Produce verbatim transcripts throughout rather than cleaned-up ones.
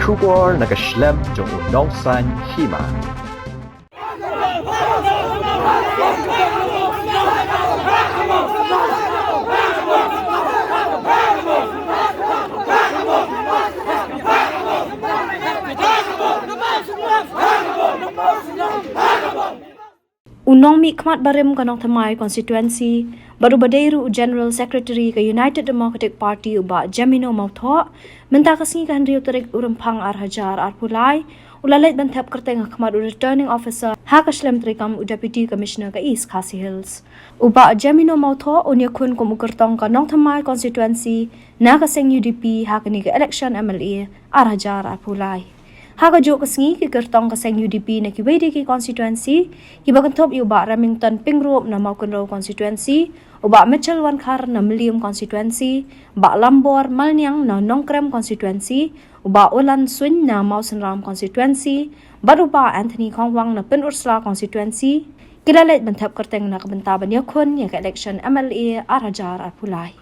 Khubor na ka shlem jong u Nongsaiñ Hima. U nongmihkhmat barim ka Nongthymmai constituency bad uba dei ruh u General Secretary ka United Democratic Party u Bah Jemino Mawthoh, mynta ka sngi ka hynriew tarik u Rymphang ar hajar arphew lai, u la leit ban thep kyrteng ha khmat u Returning Officer ha ka shlem treikam u Deputy Commissioner ka East Khasi Hills. U Bah Jemino Mawthoh un ïakhun kum u kyrtong ka Nongthymmai constituency na ka seng U D P ha kane ka election M L A ar hajar arphew lai. Ha kajuh ka sngi ki kyrtong ka seng U D P na kiwei de ki constituency kiba kynthup ïa u Bah Remington Pyngrope na Mawkynrew constituency, u Bah Mitchell Wankhar na Mylliem constituency, Bah Lambor Malniang na Nongkrem constituency, u Bah Olan Suin na Mawsynram constituency bad u Bah Anthony Khongwang na Pynursla constituency ki la leit ban thep kyrteng na ka bynta ban ïakhun ïa ka election M L A ar hajar arphew lai.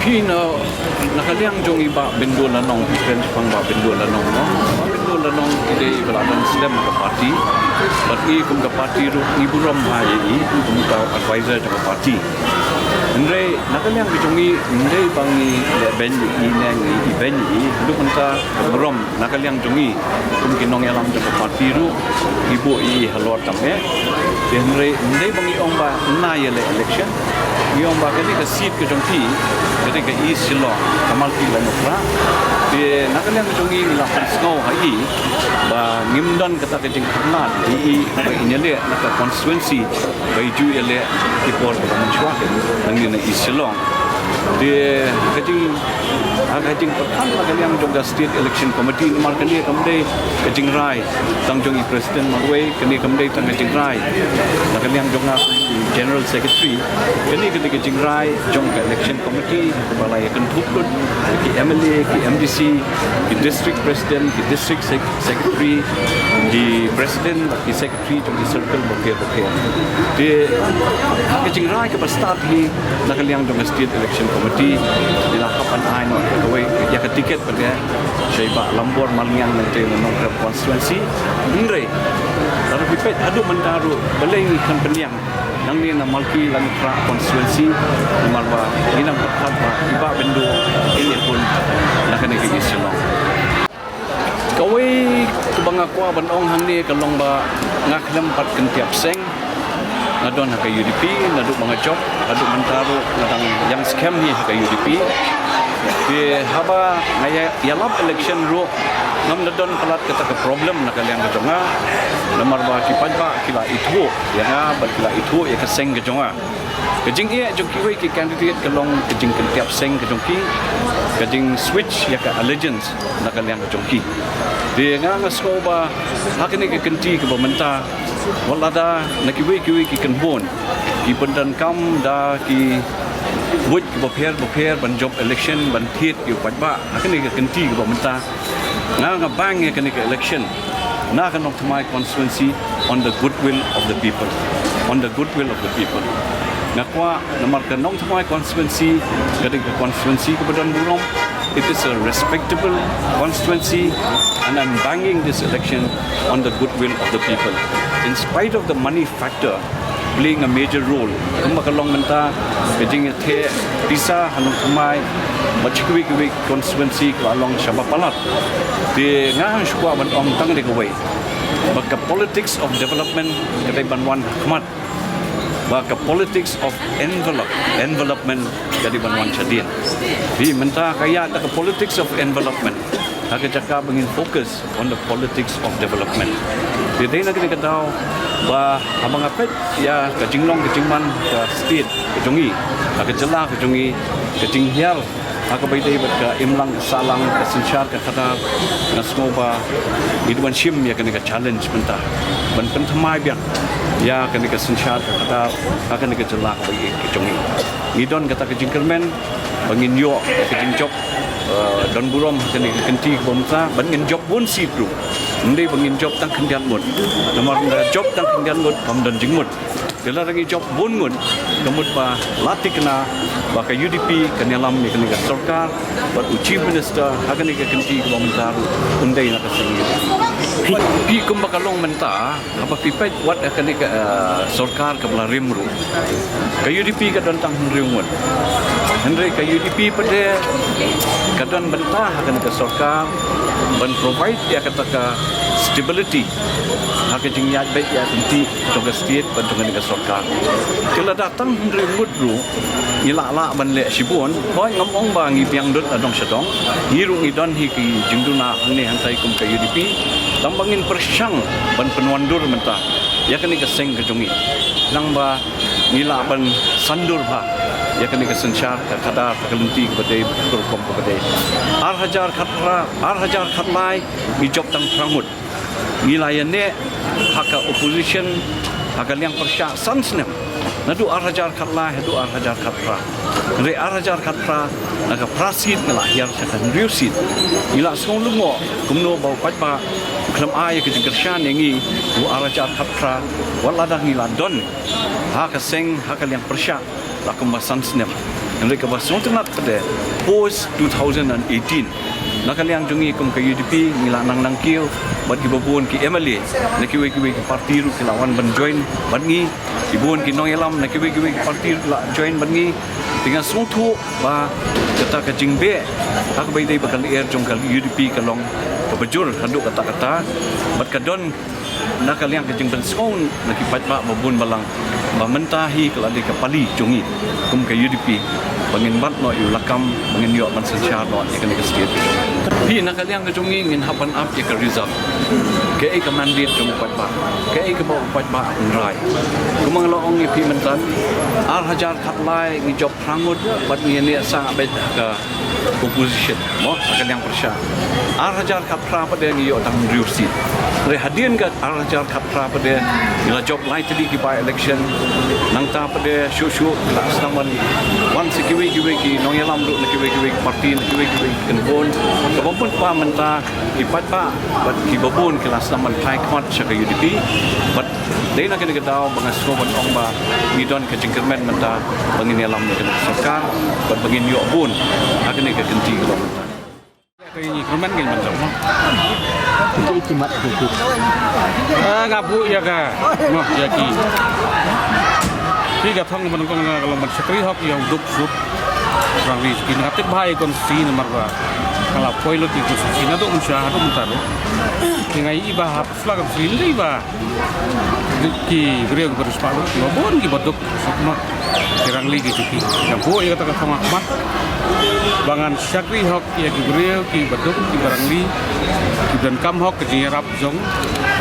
Phi na, na ka liang jong i Bah Bynduh Lanong, phi kren shaphang Bah Bynduh Lanong, no? Bah Bynduh Lanong i dei i ba la don slem ka party. Bad i kum ka party ruh ngi burom ha i, i kum ka advisor jong ka party. Hynrei na ka liang ka jong i, hynrei ba ngi leh beiñ i, ne ngi i beiñ i, haduh mynta ka burom na ka liang jong i kum ki nongïalam jong ka party ruh ngi buh i halor tam eh. Te hynrei, hynrei ba ngi ong ba na ïa leh election, ngi ong ba kane ka seat ka jong phi, kane ka East Shillong, ka Malki Lainupra. Te na ka liang ka jong i ngi la pynsngew ha i ba ngim don kata ka jingkyrmen i, i ba in ïaleh na ka constituency ba i ju ïaleh ki por ba mynshuwa nangne na East Shillong. Te ka jing, ha ka jingpyrkhat na ka liang jong ka State Election Committee, namar kane kam dei ka jingrai tang jong i President marwei, kane kam dei tang ka jingrai na ka liang jong nga kum General Secretary. Kane ka dei ka jingrai jong ka Election Committee ba la ïakynthup lut ki M L A, ki M D C, ki District President, ki District Sec-, Secretary, ki President, ki Secretary jong ki circle bapher bapher. Te ka jingrai kaba stad hi na ka liang jong ka State Election Committee, ngi la hap ban ai noh ïa kawei, ïa ka ticket pat ïa, sha i Bah Lambor Malniang na ka Nongkrem constituency. Hynrei lada phi peit haduh mynta ruh balei ngi khlem pynïang nangne na Malki Lainupra constituency, namar ba ngi nang pyrkhat ba i Bah Bynduh in ïakhun na kane ka East Shillong. Kawei kaba nga kwah ban ong hangne ka long ba nga khlem pat kyntiap seng. Nga don ha ka U D P naduh ba nga jop, haduh mynta ruh nga dang ïeng skhem hi ha ka U D P. Te haba nga ïa, ïalap election ruh ngam da don palat kata ka problem na ka liang ka jong nga. Namar ba ki paidbah ki la ithuh ïa nga bad ki la ithuh ïa ka seng ka jong nga. Ka jingeh jong kiwei ki candidate ka long ka jingkyntiap seng ka jong ki, ka jingswitch ïa ka allegiance na ka liang ka jong ki. Te nga nga sngew ba ha kane ka kynti kaba mynta, wat lada na kiwei kiwei ki kynhun ki pyndonkam da ki buit kiba pher bapher ban jop election ban thied ki paidbah ha kane ka kynti kaba mynta, nga nga bang ïa kane ka election na ka Nongthymmai constituency on the goodwill of the people. On the goodwill of the people. Nga kwah namar ka Nongthymmai constituency ka dei ka constituency kaba don burom. It is a respectable constituency and I'm banging this election on the goodwill of the people. In spite of the money factor playing a major role, kumba ka long mynta ka jingïatheh pisa ha Nongthymmai bad shi kiwei kiwei constituency ka long shaba palat. Te nga hang shu kwah ban ong tang dei kawei ba ka politics of development ka dei ban wan ha khmat, ba ka politics of envelope, envelopment ka dei ban wan shadien. Te mynta ka ïa da ka politics of envelopment Ha ka jaka ba ngin focus on the politics of development. Te dei na kane ka daw ba haba nga peit ïa ka jinglong ka jingman ka state ka jong ngi, ha ka jylla ka jong ngi, ka jinghiar ha kaba ïadei bad ka imlang ka sahlang, ka synshar ka khadar, nga sngew ba ngi dei ban shim ïa kane ka challenge mynta ban pynthymmai biang ïa kane ka synshar ka khadar ha kane ka jylla kaba ïeit ka jong ngi. Ngi don kata ka jingkyrmen ba ngin ïoh ka jingjop, eh, don burom ha kane ka kynti kaba mynta, ba ngin jop bun sien ruh. Ym dei ba ngin jop tang khyndiat ngut. Namar lada jop tang khyndiat ngut kam don jingmut. Te lada ngi jop bun ngut, ka mut ba la thikna ba ka U D P kan ïalam ïa kane ka sorkar bad u Chief Minister ha kane ka kynti kaba mynta ruh un dei na ka seng U D P. Phi, phi kumba ka long mynta, haba phi peit wat ha kane ka, eh, sorkar kaba la rim ruh, ka U D P ka don tang hynriew ngut. Hynrei ka U D P pat de ka don bynta ha kane ka sorkar ban provide ïa kata ka stability ha ka jingïaid beit ïaid lynti jong ka state bad jong kane ka sorkar. Te lada tang hynriew ngut ruh ngi lah lah ban leh shibun, hooid ngam ong ba ngi biang dud na dong sha dong, ngi ruh ngi don hi ki jingduna hangne hangtai kum ka U D P, tang ba ngin pyrshang ban pynwandur mynta ïa kane ka seng ka jong ngi. Nang ba ngi lah ban sandur bha ïa kane ka synshar ka khadar ka lynti kaba dei ka rukom kaba dei. Ar hajar khatphra, ar hajar khatlai ngi jop tang phra ngut. Ngi la ïaneh ha ka opposition, ha ka liang pyrshah san snem. Naduh ar hajar khatlai haduh ar hajar khatphra. Hynrei ar hajar khatphra, na ka phra seat ngi la hiar sha ka hynriew seat. Ngi la sngew lyngngoh kumno ba u paidbah u khlem ai ïa ka jingkyrshan ïa ngi, u ar hajar khatphra, wat lada ngi la don ha ka seng, ha ka liang pyrshah la kumba san snem. Hynrei kaba sngewtynnat pat de, post two thousand and eighteen, na ka liang jong ngi kum ka U D P ngi la nang nang kiew bad kiba bun ki M L A na kiwei kiwei ki party ruh ki la wan ban join bad ngi. Ki bun ki nongïalam na kiwei kiwei ki party ruh ki la join bad ngi. Te nga sngewthuh ba kata ka jingbeh ha kaba ïadei bad ka lyer jong ka U D P ka long kaba jur haduh katta katta bad ka don na ka liang ka jingpynsngew na ki paidbah ba bun balang ba mynta hi ka la dei ka pali jong ngi kum ka U D P ba ngin bat noh ïa u lakam, ba ngin ïoh ban synshar noh ïa kane ka state. Phi, na ka liang ka jong ngi ngin hap ban ap ïa ka result, kaei ka mandate jong u paidbah, kaei kaba u paidbah un rai. Kumba nga la ong ïa phi mynta, ar hajar khatlai ngi jop phra ngut bad ngi ïaneh sah beit ha ka opposition, mo, ha ka liang pyrshah. Ar hajar khatphra pat de ngi ïoh tang hynriew seat. Hynrei hadien ka ar hajar khatphra pat de ngi la jop lai tylli ki by election. Nangta pat de shuh shuh ngi la sdang ban wan sha kiwei kiwei ki nongïalam ruh na kiwei kiwei ki party, na kiwei kiwei ki kynhun. Kaba bun pa mynta ki paidbah bad kiba bun ki la sdang ban phai khmat sha ka U D P. Bad dei na kane ka daw ba nga sngew ban ong ba ngi don ka jingkyrmen mynta ba ngin ïalam ïa kane ka sorkar bad ba ngin ïoh bun ha kane ka kynti ka long mynta. Ka jingkyrmen ka jingmynta mo. Ka jingkyrmen ka jingkyrmen. Ah, nga buh ïa ka. Mo, ïa ki. Ki ka thong ban kong ka long ban shakri hok ïa u duk suk. Rangli ki nga tip bha ïa ka constituency namar ba ka la poi lut ïa ka constituency naduh mynshuwa haduh mynta ruh. Ki nga i ba hap sla ka constituency ba ki briew ki ba riewspah ruh kiba bun kiba duk suk ma ki rangli ki juti. Nga buh ïa kata ka thong ha khmat ba ngan shakri hok ïa ki briew kiba duk kiba rangli kiba donkam hok ka jingïarap jong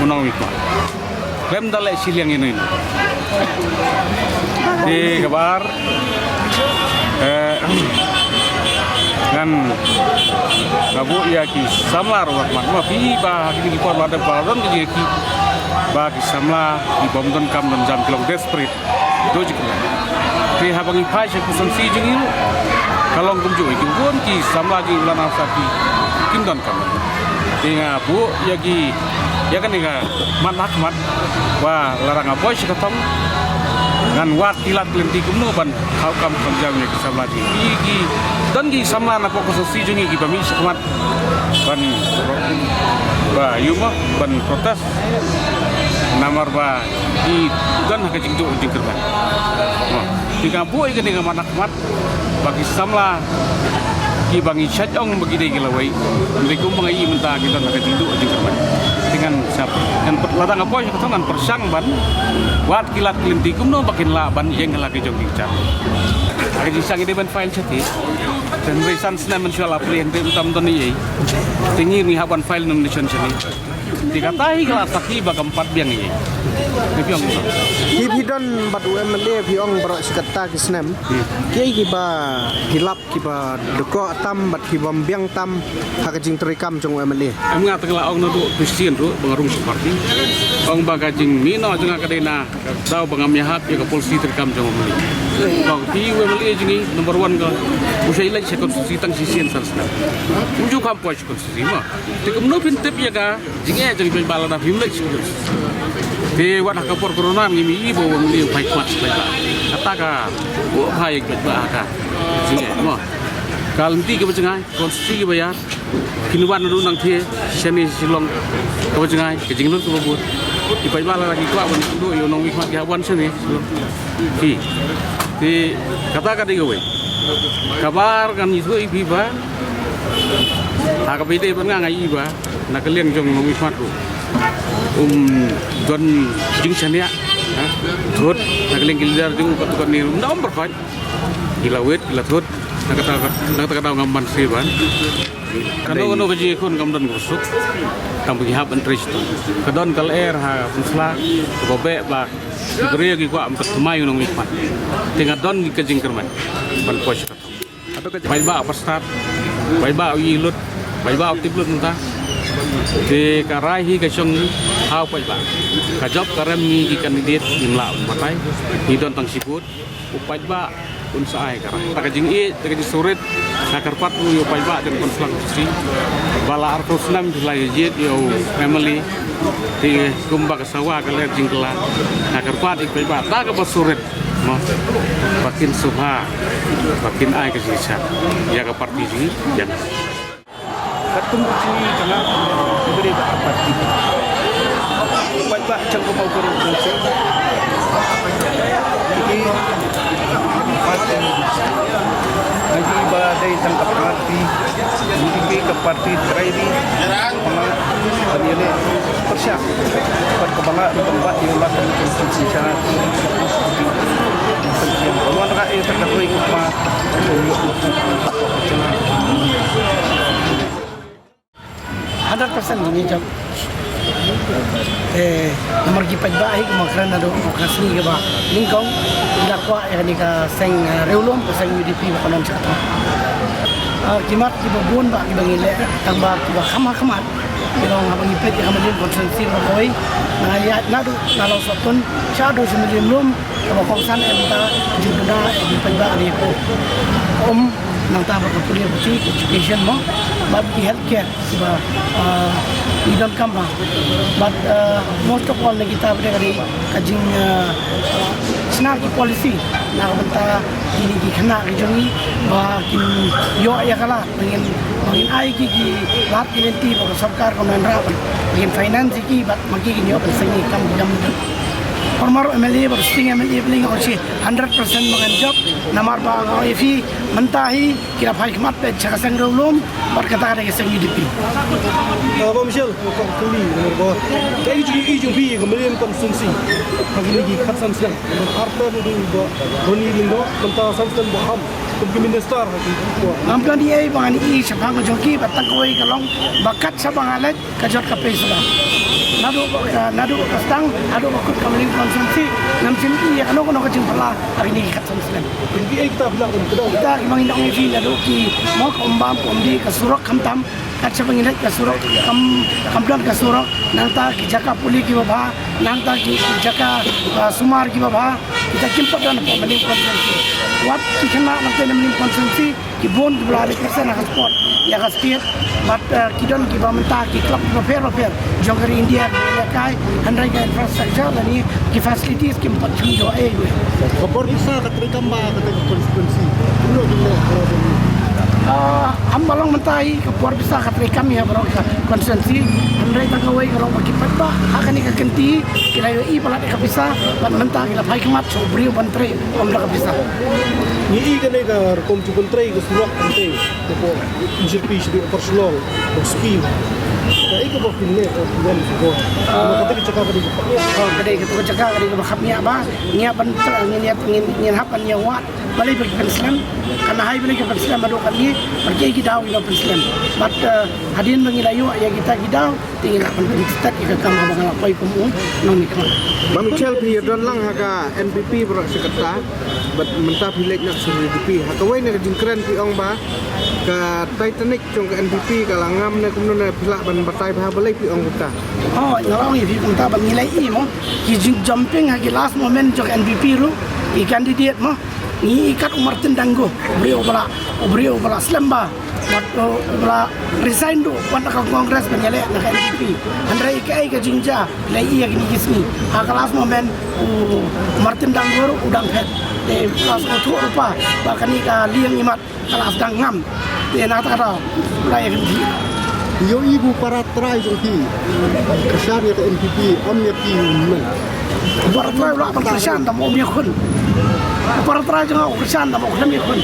u nongmihkhmat. Khlem da leh shiliang ïano ïano. Te kaba ar, eh, ngan, nga buh ïa ki samla ruh ha khmat, ma phi ba ha kine ki por lada ba don ki jingïakhih ba ki samla ki bym don kam don jam ki long desperate. Dei jingkyrmen. Te haba ngi phai sha ka constituency jong ngi ruh ka long kumjuh, ki bun ki samla jong ngi la nang sa ki kim don kam. Te nga buh ïa ki, ïa kane ka mat ha khmat ba lada nga poi sha ka thong ngan wad ki lad ki lynti kumno ban thaw kam kham jam ïa ki samla jong ngi. Ki, ki don ki samla na pdeng ka constituency jong ngi kiba mih sha khmat ban, ba ïa ma ban protest namar ba ki don ha ka jingduh jingkyrmen. Te nga buh ïa kane ka mat ha khmat ba ki samla kiba ngi shait ong ba ki dei ki lawei, hynrei kumba nga ïohi mynta ki don ha ka jingduh jingkyrmen. Te ngan sap, ngan pyrshang, lada nga poi sha ka thong ngan pyrshang ban wad ki lad ki lynti kumno ba kin lah ban ïeng ha la ki jong ki kjat. Ka jingshisha ngi dei ban file shati. Te hynrei san snem mynshuwa la plie hynrei ym tam don ei ei. Te ngi ngi hap ban file nomination shane. Te kata hi ka la sakhi ba kam pat biang ei ei. Te phi ong kumno? Phi, phi don bad u M L A phi ong baroh shi katta ki snem. Kiei kiba phi lap kiba dkoh tam bad kibym biang tam ha ka jingtrei kam jong u M L A? Em, nga te nga la ong naduh phi shisien ruh ba nga rung sha party. Ong ba ka jingmih noh jong nga ka dei na ka daw ba ngam ïahap ïa ka policy treikam jong u M L A. Ba phi u M L A jong ngi number one ka u shah ïaleit sha constituency tang shisien san snem. Um ju kham poi sha constituency ma. Te kumno phin tip ïa ka jingeh jong i paidbah lada phim leit sha constituency? Te wat ha ka por corona ngim ïohi ba u M L A u phai khmat sha paidbah. Kata ka u phai ïa paidbah ha ka jingeh ma. Ka lynti kaba jngai, constituency kiba ïar. Kin wan ruh nangtei shane Shillong. Kaba jngai ka jinglut kaba bun. I paidbah lada ki kwah ban ïakynduh ïa u nongmihkhmat ki hap wan shane Shillong. Ki. Te kata ka dei kawei. Kaba ar ngan ïathuh ïa phi ba ha kaba ïadei bad nga, nga ïohi ba na ka liang jong u nongmihkhmat ruh um don jingshaniah, ha? Thut na ka liang ki leader jong u, katto katne ruh ym da ym pyrkhat. Ki la wit, ki la thut. Na kata, na kata ka daw ngam banse ban. Kano kano ka jingïakhun kam don kaba suk. Tang ba ngi hap ban trei shitom. Ka don ka lyer ha Pynsla kaba beh ba ki briew ki kwah ban pynthymmai u nongmihkhmat. Te nga don ka jingkyrmen ban poi sha ka thong. Paidbah ba stad, paidbah u ïohi lut, paidbah u tip lut mynta. Te ka rai hi ka shong ha u paidbah. Ka jop ka rem ngi ki candidate ngim lah ban batai. Ngi don tang shi vote. U paidbah un sa ai ka rai. Te ka jingïeit, te ka jingsngewrit, nga kyrpad ruh ïa u paidbah jong Pynsla Constituency ba la arphew snem phi la ïa jied ïa u M L A. Te kumba ka sawa ka lyer jingkylla, nga kyrpad ïa u paidbah da kaba sngewrit, mo, ba kin sngewbha, ba kin ai ka jingshad ïa ka party jong ngi. Katkum ka jingïeit jong nga, nga dei bad ka party. Paidbah jong ka Mawkyrwat jong ngi. Ki party, nga ïohi ba dei tang ka party, ki ka party trai ri, ban ïaleh pyrshah bad kaba nga ruh ban wad ïa la ka constituency. Wan ka ïa ka roi ka pa. Hundred percent ngi jop. Te namar ki paidbah hi ki ma kren naduh ka sngi kaba nyngkong, ki la kwah ïa kane ka seng, eh, riewlum, ka seng U D P ba kan wan sha ka thong. Ah, ki mat kiba bun ba kiba ngi leh, tang ba kiba kham ha khmat. Ki long haba ngi peit ïa ka Mylliem constituency ba kawei, na ïa naduh na Lawsohtun shaduh sha Mylliem Lum, kaba kongsan em ta jingduna em pynbna ri ko. Ka um, nangta bad ka pule puthi, ka education mo, bad ki healthcare kiba, ah, ngi donkam bha. Bad, ah, most of all na kita ba dei ka dei ka jing, ah, shna ki policy na ka bynta kine ki khynnah ki jong ngi ba kin ïoh ïa ka lad. Ba ngin, ba ngin ai ki, ki lad ki lynti ba ka sorkar ka wanrah ba ngin finance ki bad ma ki kin ïoh ban seng ïa ki kam ki jam. Former M L A bad sitting M L A ba nga ong shi hundred percent ba ngan jop, namar ba nga ong ïa phi mynta hi ki la phai khmat beit sha ka seng riewlum bad kata ka dei ka seng U D P. Ah, Bah Michelle, nga kwah kylli, namar ba kaei ka jingïohi jong phi ïa ka Mylliem constituency ha kine ki khatsan snem? Namar ar term u dei u Bah Ronnie Lyngdoh, mynta san snem u Bah Ham kum ki minister ha ki por. Ngam don ei ei ba ngan ïohi shaphang ka jong ki, bad tang kawei ka long ba kat shaba nga leit ka jot ka pei shuwa. Naduh ba, naduh ba sdang haduh ba kut ka Mylliem constituency ngam shym ïohi ïa kano kano ka jingphylla ha kine ki khatsan snem. Phi ei kita phi lah ban kdew? Kita kiba ngi ong ïa phi naduh ki mo, ka um bam ka um dih, ka surok khamtam. Kat shaba ngi leit ka surok kam, kam don ka surok, nangta ki jaka pule kiba bha, nangta ki, ki jaka, ah, sumar kiba bha. Kita kim pat don hapoh Mylliem constituency. Wat ki khynnah nangta na Mylliem constituency ki bun kiba la represent ha ka sport ïa ka state. Bad, ah, ki don kiba mynta ki club kiba pher bapher jong ka ri India kiba ïalehkai, hynrei ka infrastructure lane ki facilities kim pat ju ïoh ei ei. Ka bor pisa ka treikam bha ha kata ka constituency? Kumno kin leh baroh? Ah, ym ba long mynta hi ka bor pisa ka treikam ïa baroh ka constituency. Hynrei tang kawei ka long ba ki paidbah ha kane ka kynti ki la ïohi palat ïa ka pisa bad mynta ki la phai khmat sha u briew ban trei ym da ka pisa. Ngi i kane ka rukom jingpyntrei ka surok, pyntrei ka por jingpyntrei sha Upper Shillong, Upper Speed. Kaei kaba phin leh, ka rukom jingpyntrei ka jaka ka dei ka, ah, ka dei ka jaka ka dei kaba khapngiah bha. Ngi hap ban, ngin ïa, ngin, ngin hap ban ïa wad Balei ba ki pynslem, kan hai balei ki pynslem, ba dei kane, ba ki ki daw ki la pynslem. Bad, eh, hadien ba ngi la ïoh ïa kita ki daw, te ngi la pynpynstad ïa ka kam ba nga la poi kum u nongmihkhmat. Ba Michelle, phi ïa don lang ha ka N P P baroh shi katta, bad mynta phi leit noh sha U D P. Ha kawei na ka jingkren phi ong ba ka Titanic jong ka N P P ka la ngam ne kumno ne, phi lah ban batai bha balei phi ong kumta? Oh, nga la ong ïa phi kumta ba ngi la ïohi mo, ki jingjumping ha ki last moment jong ka N P P ruh, ki candidate mo, ngi ïohi kat u Martin Dango, u briew uba la, u briew uba la slem bha, bad u, uba la resign ruh wat na ka Congress ban ïaleh na ka N P P. Hynrei kaei ka jingjia la ïohi ha kine ki sngi, ha ka last moment u Martin Dango ruh u dang phet. Te u la sngewthuh ruh ba kane ka liang imat ka la sdang ngam. Te na kata ka daw u la ïa kynthih. Ïohi ba u para trai jong phi kyrshan ïa ka N P P, ym ïa phi u myn. U para trai u lah ban kyrshan, tang ba um ïakhun. U para trai jong nga u kyrshan, tang ba u khlem ïakhun.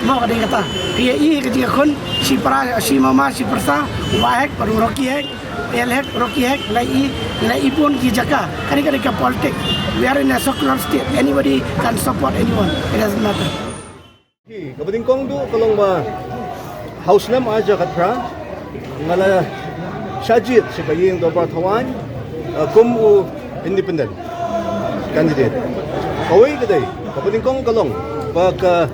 Mo, ka dei kata. Phi ïohi ka jingïakhun, shi para, shi mama, shi pyrsa, u Bah Hek bad u Rocky Hek, L Hek, Rocky Hek, la ïohi, la ïohi bun ki jaka. Kane ka dei ka politics. We are in a secular state. Anybody can support anyone. It doesn't matter. Hi, kaba nyngkong duh ka long ba ha u snem ar hajar khatphra nga la shah jied sha ka ïing dorbar thawaiñ, uh, kum u independent candidate. Kawei ka dei, kaba nyngkong ka long ba ka,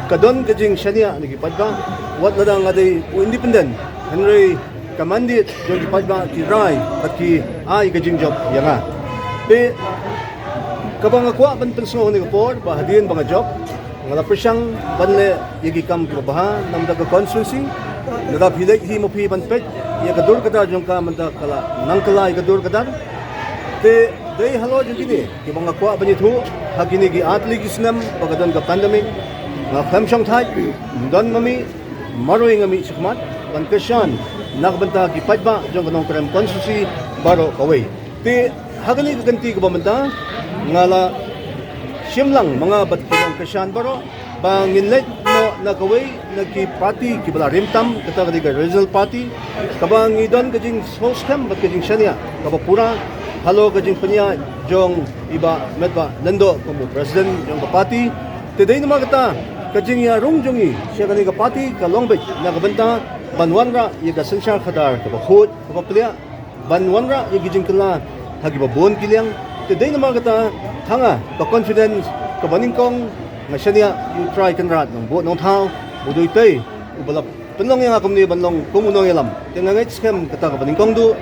ka don ka jingshaniah na ki paidbah, wat lada nga dei u independent, hynrei ka mandate jong ki paidbah ki rai bad ki ai ka jingjop ïa nga. Te kaba nga kwah ban pynsngew ha kane ka por ba hadien ba nga jop, nga la pyrshang ban leh ïa ki kam kiba bha na ka bynta ka constituency. Lada phi leit hi ma phi ban peit ïa ka dur ka dar jong ka, mynta ka la nang kylla ïa ka dur ka dar. Te dei halor jong kine kiba nga kwah ban ïathuh, ha kine ki artylli ki snem ba ka don ka pandemic, nga khlem shongthait, ym don ma mih, marwei nga mih shakhmat ban kyrshan na ka bynta ki paidbah jong ka Nongkrem constituency baroh kawei. Te ha kane ka kynti kaba mynta nga la shim lang ma nga bad ki nongkyrshan baroh ba ngin leit noh na kawei na ki party kiba la rim tam, kata ka dei ka regional party, kaba ngi don ka jingsngewskhem bad ka jingshaniah kaba pura halor ka jingpynïaid jong i Bah Metbah Lyngdoh kum u president jong ka party. Te dei namar kata ka jingïarung jong ngi sha kane ka party ka long beit na ka bynta ban wanrah ïa ka synshar khadar kaba khuid kaba pliah, ban wanrah ïa ki jingkylla ha kiba bun ki liang. Te dei namar kata ha nga ka confidence kaba nyngkong, nga shaniah ïa u Trai Kynrad Nongbuh Nongthaw, u dei utai uba la pynlong ïa nga kumne ban long kum u nongïalam. Te nga ngeit skhem kata kaba nyngkong duh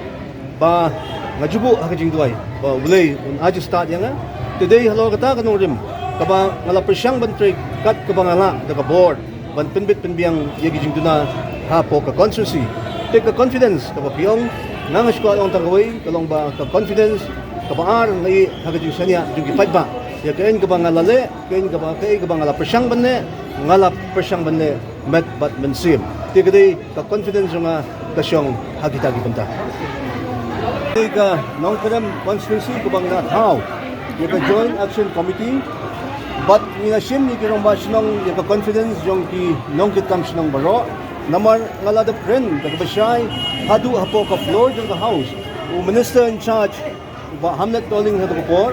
ba nga ju buh ha ka jingduwai ba U Blei un ai jingstad ïa nga. Te dei halor kata ka nongrim kaba nga la pyrshang ban trei kat kaba nga lah da ka bor ban pynbit pynbiang ïa ki jingduna hapoh ka constituency. Te ka confidence kaba phi ong, nga nga shu kwah ong tang kawei, ka long ba ka confidence kaba ar nga ïoh ha ka jingshaniah jong ki paidbah. Ïa kaei kaba nga la leh, kaei kaba, kaei kaba nga la pyrshang ban leh, nga la pyrshang ban leh met bad mynsiem. Te ka dei ka confidence jong nga ka shong ha kita ki bynta. Te ka Nongkrem constituency kaba nga thaw ïa ka Joint Action Committee, bad ngi la shim ïa ki rangbah shnong ïa ka confidence jong ki nongkitkam shnong baroh. Namar nga la dep kren da kaba shai haduh hapoh ka floor jong ka House, u Minister in charge, u Bah Hamlet Dohling, ha kata ka por,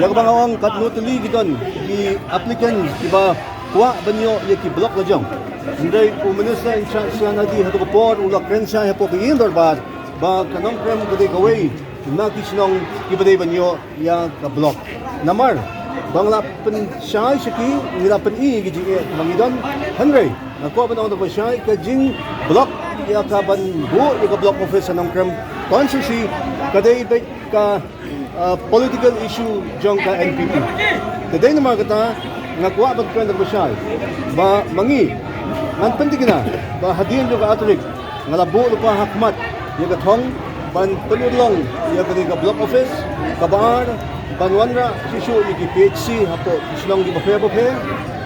ïa kaba nga ong katno tylli ki don ki applicants kiba kwah ban ïoh ïa ki block la jong. Hynrei u Minister in charge C&RD ha kata ka por u la kren shai hapoh ka ïing dorbar ba ka Nongkrem ka dei kawei na ki shnong kiba dei ban ïoh ïa ka block. Namar ba nga la pynshai sha ki, ngi la pyni ïa ki jingeh ba ngi don. Hynrei nga kwah ban ong da kaba shai, ka jingblock ïa ka ban buh ïa ka block office ha Nongkrem constituency ka dei beit ka, ah, political issue jong ka N P P. Te dei namar kata nga kwah ban kren da kaba shai ba ma ngi ngan pynthikna ba hadien jong ka ar tarik nga la buh lypa ha khmat ïa ka thong ban pynurlong ïa kane ka block office. Kaba ar, ban wanrah shuh shuh ïa ki P H C hapoh ki shnong kiba pher bapher.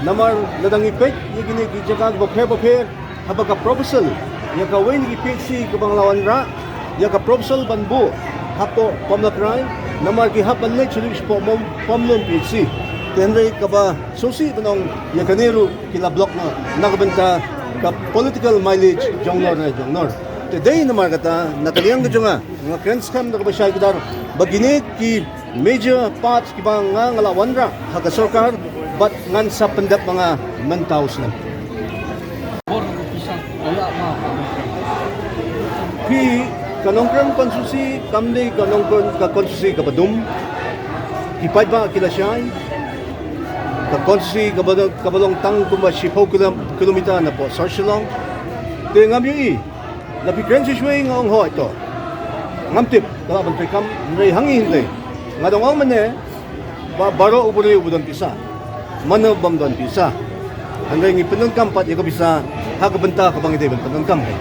Namar lada ngi peit ïa kine ki jaka kiba pher bapher, haba ka proposal ïa kawei na ki P H C kaba nga la wanrah, ïa ka proposal ban buh hapoh Pomlakrai, namar ki hap ban leit sha Pomlum P H C. Te hynrei kaba sngewsih ban ong, ïa kane ruh ki la block noh na ka bynta ka political mileage jong nor ne jong nor. Te dei namar kata na ka liang ka jong nga, nga kren skhem da kaba shai kdar ba kine ki major parts kiba nga, nga la wanrah ha ka sorkar, Bad ngan sa pyndep ma nga mynta u snem. Phi, ka Nongkrem constituency kam dei ka Nongkrem ka constituency kaba dum. Ki paidbah ki la shai. Ka constituency kaba, kaba long tang kumba shiphew kilo-, kilometer na pdeng sor Shillong. Te ngam ïohi. La phi kren shuh shuh nga ong hooid to. Ngam tip, ka la ban treikam, hynrei hangne hynrei. Nga dang ong mynne, ba baroh u briew u don pisa. Mano bym don pisa. Hynrei ngi pyndonkam pat ïa ka pisa, ha ka bynta kaba ngi dei ban pyndonkam hi.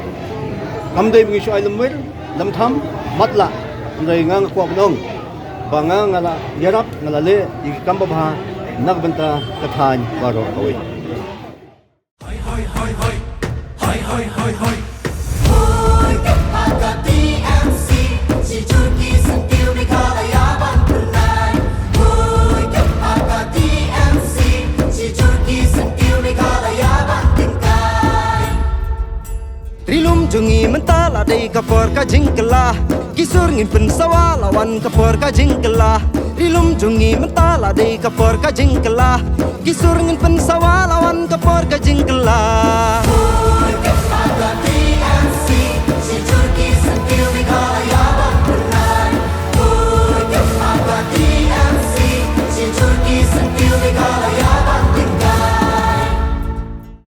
Kam dei ba ngi shu ai lymwir, lymtham, matlah. Hynrei nga nga kwah ban ong. Ba nga nga la ïarap, nga la leh, ïa ki kam babha, na ka bynta ka thaiñ baroh kawei. Ri lum jong ngi mynta la dei ka por ka jingkylla. Ki sur ngin pynsawa la wan ka por ka jingkylla. Ri lum jong ngi mynta la dei ka por ka jingkylla. Ki sur ngin pynsawa la wan ka por ka jingkylla.